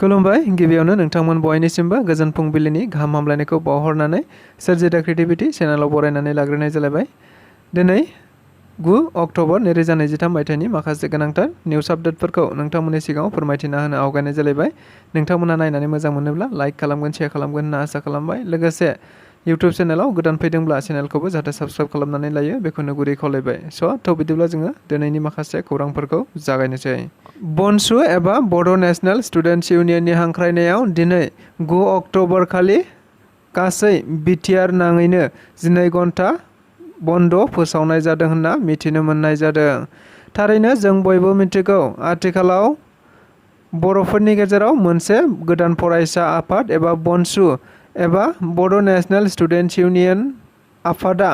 खुलुमबाय गिबियावनो नोंथांमोन बयनिसिमबो गोजोन फुंबिलिनि गाहाम हामलायनायखौ बावहरनानै स्वरजिथecreativity चेनेलाव बरायनानै लाग्रोनाय जालायबाय। दिनै 9 अक्ट'बर 2023 मायथाइनि माखासे गोनांथार निउज आपडेटफोरखौ नोंथांमोननि सिगाङाव फोरमायथिना होनो आवगायनाय जालायबाय। नोंथांमोना नायनानै मोजां मोनोब्ला लाइक खालामगोन, शेयार खालामगोन होनना आसा खालामबाय। लोगोसे इउट्युब चेनेलाव गोदान फैदोंब्ला चेनेलखौबो जाहाथे साबस्क्राइब खालामनानै लायो बेखौनो गुरै खावलायबाय। थ' बिदिब्ला जोङो दिनैनि माखासे खौरांफोरखौ जागायनोसै। BoNSU एबा बड' नेशनेल स्टुडेन्टस इउनियननि हांख्रायनायाव दिनै 9 अक्ट'बर खालि गासै बिटिआर नाङैनो 12 घन्टा बन्द फोसावनाय जादों होनना मिथिनो मोननाय जादों। थारैनो जों बयबो मिथिगौ आथिखालाव बर'फोरनि गेजेराव मोनसे गोदान फरायसा आफाद एबा BoNSU एबा बड' नेशनेल स्टुडेन्टस इउनियन आफादा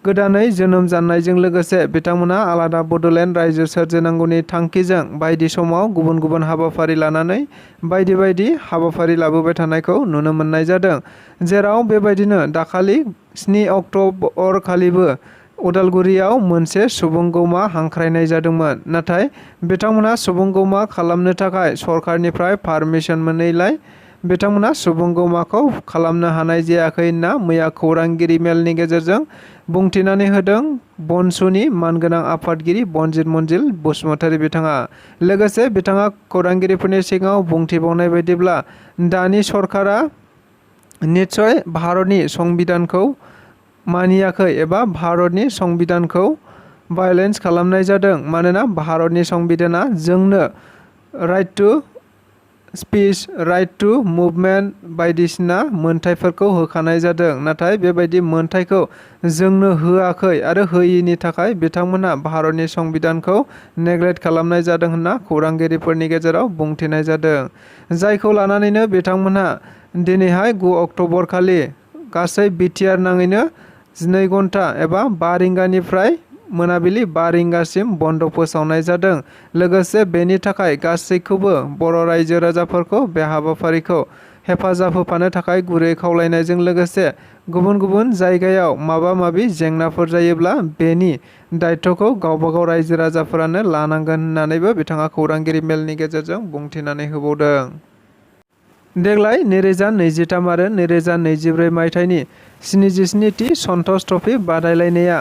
गोदानै जोनोम जानायजों लोगोसे बिथांमोना आलादा बड'लेण्ड रायजो सोरजिनांगौनि थांखिजों बायदि समाव गुबुन गुबुन हाबाफारि लानानै बायदि हाबाफारि लाबोबाय थानायखौ नुनो मोननाय जादों। जेराव बेबायदिनो दाखालि 7 अक्ट'बर खालिबो उदालगुरियाव मोनसे सुबुंगौमा हांख्रायनाय जादोंमोन। नाथाय बिथांमोना सुबुंगौमा खालामनो थाखाय सरकारनिफ्राय पारमिसन मोनैलाय बिथांमोना सुबुंगौमाखौ खालामनो हानाय जायाखै होनना मैया खौरांगिरि मेलनि गेजेरजों बुंथिनानै होदों BoNSUनि मानगोनां आफादगिरि बनजित मन्जिल बसुमतारी बिथाङा। लोगोसे बिथाङा खौरांगिरिफोरनि सिगाङाव बुंथिबावनाय बायदिब्ला दानि सरकारा निस्सय भारतनि संबिधानखौ मानियाखै एबा भारतनि संबिधानखौ भायलेन्स खालामनाय जादों। मानोना भारतनि संबिधाना जोंनो right to speech, right to movement बायदिसिना मोनथायफोरखौ होखानाय जादों। नाथाय बेबायदि मोनथायखौ जोंनो होआखै आरो होयिनि थाखाय बिथांमोना भारतनि संबिधानखौ नेग्लेक्ट खालामनाय जादों होनना खौरांगिरिफोरनि गेजेराव बुंथिनाय जादों। जायखौ लानानैनो बिथांमोनहा दिनैहाय 9 अक्ट'बर खालि गासै बिटिआर नाङैनो 12 घन्टा एबा 5 रिंगानिफ्राय मोनाबिलि 5 रिंगासिम बन्द फोसावनाय जादों। लोगोसे बेनि थाखाय गासैखौबो बर' रायजो राजाफोरखौ बे हाबाफारिखौ हेफाजाब होफानो थाखाय गुरै खावलायनायजों लोगोसे गुबुन गुबुन जायगायाव माबा माबि जेंनाफोर जायोब्ला बेनि दायित्वखौ गावबागाव रायजो राजाफोरानो लानांगोन होननानैबो बिथाङा खौरांगिरि मेलनि गेजेरजों बुंथिनानै होबावदों। देग्लाय 2023 आरो 2024 मायथाइनि 77थि सन्टोष ट्रफी बादायलायनाया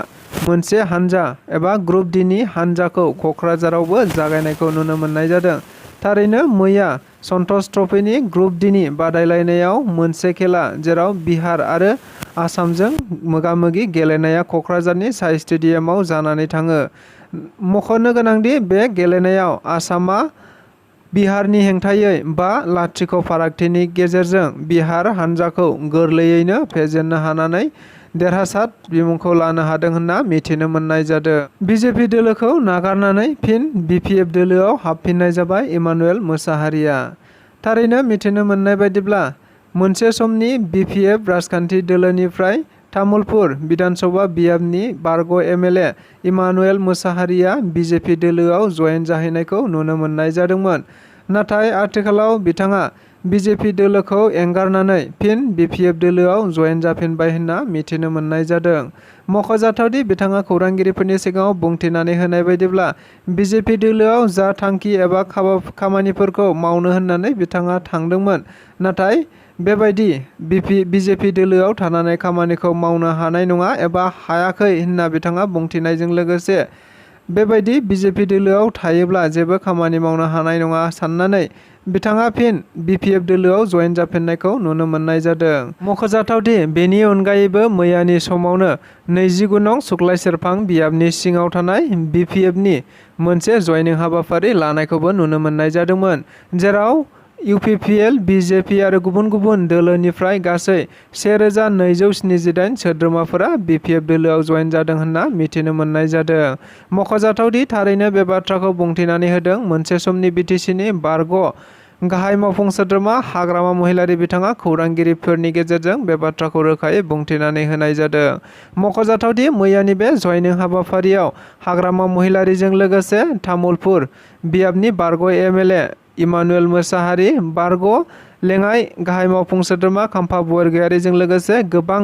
मोनसे हानजा एबा ग्रुप डिनि हानजाखौ क'क्राझारावबो जागायनायखौ नुनो मोननाय जादों। थारैनो मैया सन्टोष ट्रफीनि ग्रुप डिनि बादायलायनायाव मोनसे खेला जेराव बिहार आरो आसामजों मोगा-मोगि गेलेनाया क'क्राझारनि साइ स्टेडियामाव जानानै थाङो। मख'नो गोनांदि बे गेलेनायाव आसामा बिहारनि हेंथायै 5-0 फारागथिनि गेजेरजों बिहार हानजाखौ गोरलैयैनो फेजेननो हानानै देरहासाद बिमुंखौ लानो हादों होनना मिथिनो मोननाय जादों। बिजेपि दोलोखौ नागारनानै फिन बिपिएफ दोलोआव हाबफिननाय जाबाय इमानुएल मोसाहारिया। थारैनो मिथिनो मोननाय बायदिब्ला मोनसे समनि बिपिएफ राजखान्थि दोलोनिफ्राय तामुलपुर बिधानसभा बियाबनि बारग' एमएलए इमानुएल मोसाहारिया बिजेपि दोलोआव जयेन जाहैनायखौ नुनो मोननाय जादोंमोन। नाथाय आथिखालाव बिथाङा बिजेपि दोलोखौ एंगारनानै फिन बिपिएफ दोलोआव जयेन जाफिनबाय होनना मिथिनो मोननाय जादों। मख'जाथावदि बिथाङा खौरांगिरिफोरनि सिगाङाव बुंथिनानै होनाय बायदिब्ला बिजेपि दोलोआव जा थांखि एबा खामानिफोरखौ मावनो होननानै बिथाङा थांदोंमोन। नाथाय बेबायदि बिजेपि दोलोआव थानानै खामानिखौ मावनो हानाय नङा एबा हायाखै होनना बिथाङा बुंथिनायजों लोगोसे बेबायदि बिजेपि दोलोआव थायोब्ला जेबो खामानि मावनो हानाय नङा साननानै बिथाङा फिन बिपिएफ दोलोआव जयेन जाफिननायखौ नुनो मोननाय जादों। मख'जाथावदि बेनि अनगायैबो मैयानि समावनो 29 नं सुक्लाय सेरफां बियाबनि सिङाव थानाय बिपिएफनि मोनसे जयनिं हाबाफारि लानायखौबो नुनो मोननाय जादोंमोन। जेराव इउपिपिएल, बिजेपि आरो गुबुन गुबुन दोलोनिफ्राय गासै 1278 सोद्रोमाफोरा बिपिएफ दोलोआव जयेन जादों होनना मिथिनो मोननाय जादों। मख'जाथावदि थारैनो बे बाथ्राखौ बुंथिनानै होदों मोनसे समनि बिटिसिनि बारग' गाहाय मावफुं सोद्रोमा हाग्रामा महिलारि बिथाङा खौरांगिरिफोरनि गेजेरजों बे बाथ्राखौ रोखायै बुंथिनानै होनाय जादों। मख'जाथावदि मैयानि बे जयनिं हाबाफारियाव हाग्रामा महिलारिजों लोगोसे तामुलपुर बियाबनि बारग' एमएलए इमानुएल मोसाहारि, बारग' लेङाइ गाहाय मावफुं सोद्रोमा खाम्फा बरगयारिजों लोगोसे गोबां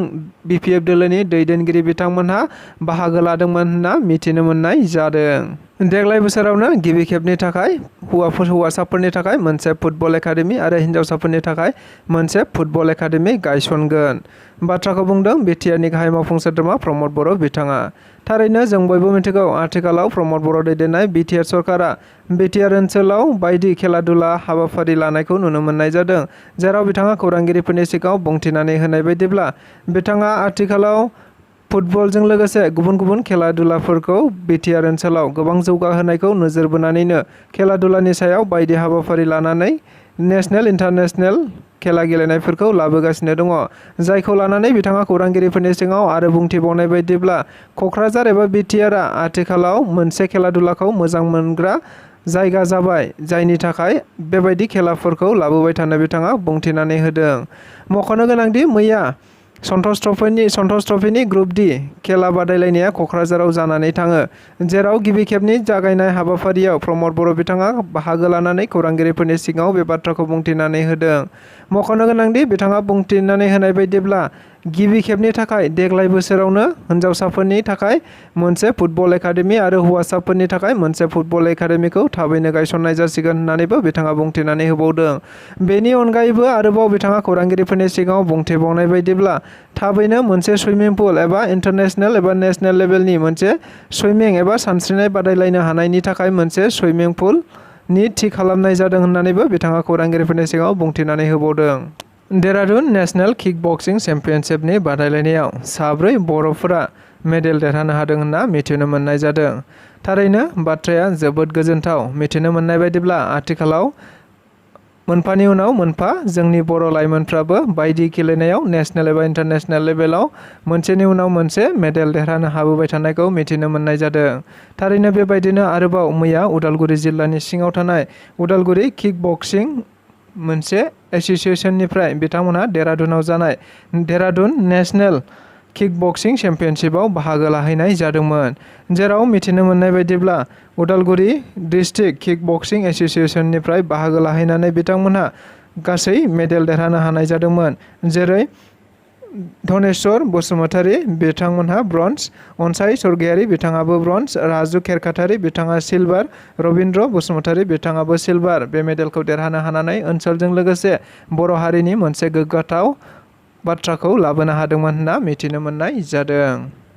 BPF दोलोनि दैदेनगिरि बिथांमोनहा बाहागो लादोंमोन होनना मिथिनो मोननाय जादों। देग्लाय बोसोरावनो गिबि खेबनि थाखाय हौवासाफोरनि थाखाय मोनसे फुटबल एकाडेमि आरो हिन्जावसाफोरनि थाखाय मोनसे फुटबल एकाडेमि गायसनगोन बाथ्राखौ बुंदों BTRनि गाहाय मावफुं सोद्रोमा प्रमद बर' बिथाङा। थारैनो जों बयबो मिथिगौ आथिखालाव प्रमद बर' दैदेननाय BTR सरकारा BTR ओनसोलाव बायदि खेला दुला हाबाफारि लानायखौ नुनो मोननाय जादों, जेराव बिथाङा खौरांगिरिफोरनि सिगाङाव बुंथिनानै होनाय बायदिब्ला बिथाङा आथिखालाव फुटबलजों लोगोसे गुबुन गुबुन खेला दुलाफोरखौ BTR ओनसोलाव गोबां जौगाहोनायखौ नोजोर बोनानैनो खेला दुलानि सायाव बायदि हाबाफारि लानानै नेशनेल इन्टारनेशनेल खेला गेलेनायफोरखौ लाबोगासिनो दङ, जायखौ लानानै बिथाङा खौरांगिरिफोरनि सिगाङाव आरो बुंथिबावनाय बायदिब्ला क'क्राझार एबा BTRआ आथिखालाव मोनसे खेला दुलाखौ मोजां मोनग्रा जायगा जाबाय, जायनि थाखाय बेबायदि खेलाफोरखौ लाबोबाय थानो बिथाङा बुंथिनानै होदों। मख'नो गोनांदि मैया सन्टोष ट्रफीनि ग्रुप D खेला बादायलायनाया क'क्राझाराव जानानै थाङो, जेराव गिबि खेबनि जागायनाय हाबाफारियाव प्रमद बर' बिथाङा बाहागो लानानै खौरांगिरिफोरनि सिगाङाव बे बाथ्राखौ बुंथिनानै होदों। मख'नो गोनांदि बिथाङा बुंथिनानै होनाय बायदिब्ला गिबि खेबनि थाखाय देग्लाय बोसोरावनो हिन्जावसाफोरनि थाखाय मोनसे फुटबल एकाडेमि आरो हौवासाफोरनि थाखाय मोनसे फुटबल एकाडेमिखौ थाबैनो गायसननाय जासिगोन होननानैबो बिथाङा बुंथिनानै होबावदों। बेनि अनगायैबो आरोबाव बिथाङा खौरांगिरिफोरनि सिगाङाव बुंथिबावनाय बायदिब्ला थाबैनो मोनसे सुइमिं पुल एबा इन्टारनेशनेल एबा नेशनेल लेभेलनि मोनसे सुइमिं एबा सानस्रिनाय बादायलायनो हानायनि थाखाय मोनसे सुइमिं पुल नि थि खालामनाय जादों होननानैबो बिथाङा खौरांगिरिफोरनि सिगाङाव बुंथिनानै होबावदों। देहरादुन नेशनेल किक बक्सिं चेम्पियनशिपनि बादायलायनायाव 4 बर'फोरा मेडेल देरहानो हादों होनना मिथिनो मोननाय जादों। थारैनो बाथ्राया जोबोद गोजोनथाव। मिथिनो मोननाय बायदिब्ला आथिखालाव मोनफानि उनाव मोनफा जोंनि बर' लाइमोनफ्राबो बायदि गेलेनायाव नेशनेल एबा इन्टारनेशनेल लेभेलाव मोनसेनि उनाव मोनसे मेडेल देरहानो हाबोबाय थानायखौ मिथिनो मोननाय जादों। थारैनो बेबायदिनो आरोबाव मैया उदालगुरि जिल्लानि सिङाव थानाय उदालगुरि किक बक्सिं मोनसे एसोसिएशननिफ्राय बिथांमोनहा देहरादुनाव जानाय देहरादुन नेशनेल किक बक्सिं चेम्पियनशिपआव बाहागो लाहैनाय जादोंमोन, जेराव मिथिनो मोननाय बायदिब्ला उदालगुरि डिस्ट्रिक्ट किक बक्सिं एसोसिएशननिफ्राय बाहागो लाहैनानै बिथांमोनहा गासै मेडेल देरहानो हानाय जादोंमोन, जेरै धनेस्वर बसुमतारी बिथांमोनहा ब्रन्ज, अनसाय स्वर्गयारी बिथाङाबो ब्रन्ज, राजु खेरखातारि बिथाङा सिलभार, रबिन्द्र बसुमतारी बिथाङाबो सिलभार बे मेडेलखौ देरहानो हानानै ओनसोलजों लोगोसे बर' हारिनि मोनसे गोग्गाथाव बाथ्राखौ लाबोनो हादोंमोन होनना मिथिनो मोननाय जादों।